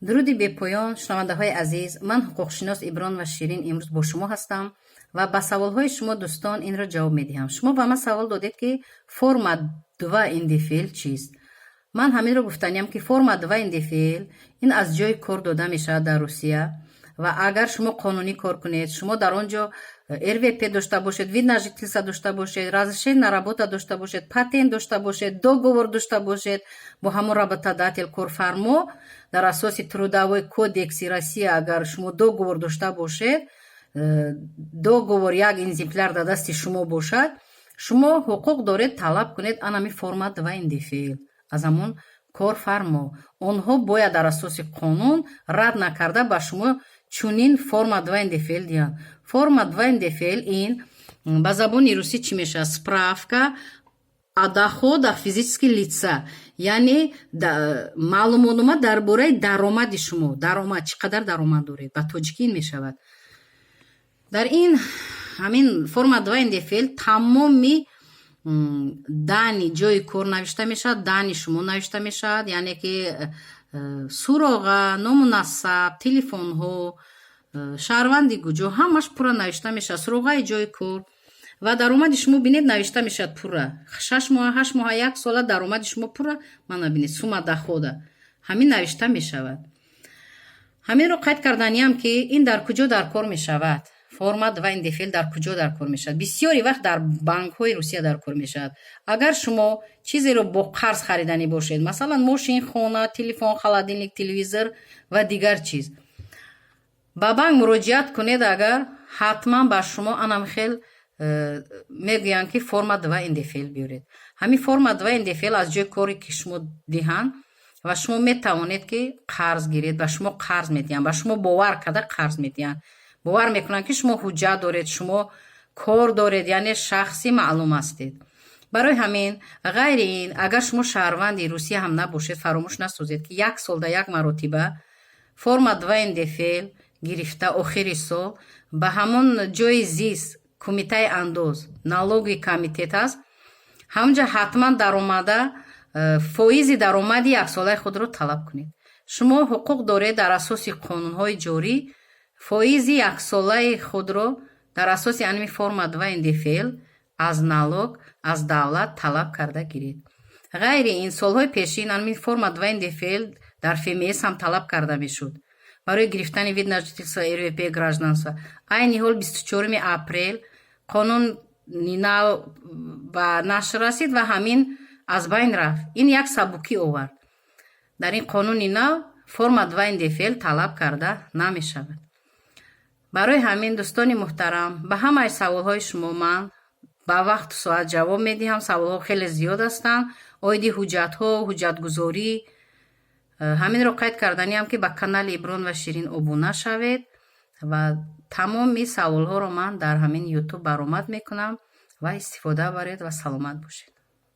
Дуруди бепоён, шунавандаҳои азиз. Ман, ҳуқуқшинос Иброн ва Ширин, имрӯз бо шумо ҳастам ва ба саволҳои шумо, дӯстон, инро ҷавоб медиҳам. Шумо ба ман савол додед, ки форма 2 НДФЛ чист. Ман ҳаминро гуфтаниям, ки форма 2 НДФЛ ин аз ҷои кор дода мешавад дар Русия. Ва агар шумо қонунӣ кор кунед, шумо дар он ҷо РВП дошта бошед, вид на жительство дошта бошед, разрешение на работа дошта бошед, патент дошта бошед, договор дошта бошед бо ҳамон работодатель, корфармо, дар асоси Трудовой кодекси Россия агар шумо договор дошта бошед, договор як экземпляр дар дасти шумо бошад, шумо ҳуқуқ доред талаб кунед анами форма 2 НДФЛ аз ҳамон корфармо. Онҳо бояд дар асоси қонун рад накарда ба шумо чунин форма 2 НДФЛ диҳанд. Форма 2 НДФЛ ин ба забони русӣ чӣ мешавад? Справка о доходах физических лица, яъне маълумотнома дар бораи даромади шумо, даромад, чӣ қадар даромад доред, ба тоҷикӣ ин мешавад. Дар ин ҳамин форма 2 НДФЛ тамоми данные ҷои кор навишта мешавад, данные шумо навишта мешавад, яъне ки суроға, ному насаб, телефонҳо, шаҳрванди куҷо, ҳамаш пурра навишта мешавад, суроғаи ҷои кор ва даромади шумо, бинед, навишта мешавад пурра: 6 моҳа, 8 моҳа, як сола даромади шумо пурра, мана бинед, сумма дохода ҳамин навишта мешавад. Ҳаминро қайд карданиям, ки ин дар куҷо дар кор мешавад. Форма 2 НДФЛ дар куҷо дар кор мешавад? Бисёри вақт дар банкҳои Русия дар кор мешавад. Агар шумо чизеро бо қарз хариданӣ бошед, масалан, мошин, хона, телефон, холодильник, телевизор ва дигар чиз, ба банк муроҷиат кунед, агар ҳатман ба шумо анам хел мегӯянд, ки форма 2 НДФЛ биёред. Ҳамин форма 2 НДФЛ аз ҷои коре ки шумо диҳанд ва шумо метавонед, ки қарз гиред. Ба шумо қарз медиҳанд, ба шумо бовар карда қарз медиҳанд, бовар мекунанд, ки шумо ҳуҷҷат доред, шумо кор доред, яъне шахси маълум ҳастед. Барои ҳамин, ғайри ин, агар шумо шаҳрванди Русия ҳам набошед, фаромӯш насозед, ки як солда як маротиба форма 2 НДФЛ гирифта, охири сол ба ҳамон ҷои зист, кумитаи андоз, налоговый комитет аст, ҳамонҷа ҳатман даромада, фоизи даромади яксолаи худро талаб кунед. Шумо ҳуқуқ доред дар асоси қонунҳои ҷорӣ фоизи яксолаи худро дар асоси анми форма 2 НДФЛ аз налог, аз давлат талаб карда гиред. Ғайри ин, солҳои пешин анми форма 2 НДФЛ дар ФМС ҳам талаб карда мешуд барои гирифтани вид на жительство, РВП, гражданство. Айни ҳол 24 апрел қонуни нав ба нашр расид ва ҳамин аз байн рафт. Ин як сабукӣ овард. Дар ин қонуни нав форма 2 НДФЛ талаб карда намешавад. Барои ҳамин, дӯстони муҳтарам, ба ҳамаи саволҳои шумо ман ба вақту соат ҷавоб медиҳам. Саволҳо хеле зиёд ҳастанд оиди ҳуҷҷатҳо, ҳуҷҷатгузорӣ. Ҳаминро қайд карданиам, ки ба канали Иброн ва Ширин обуна шавед ва тамоми саволҳоро ман дар ҳамин Ютуб баромад мекунам ва истифода баред ва саломат бошед.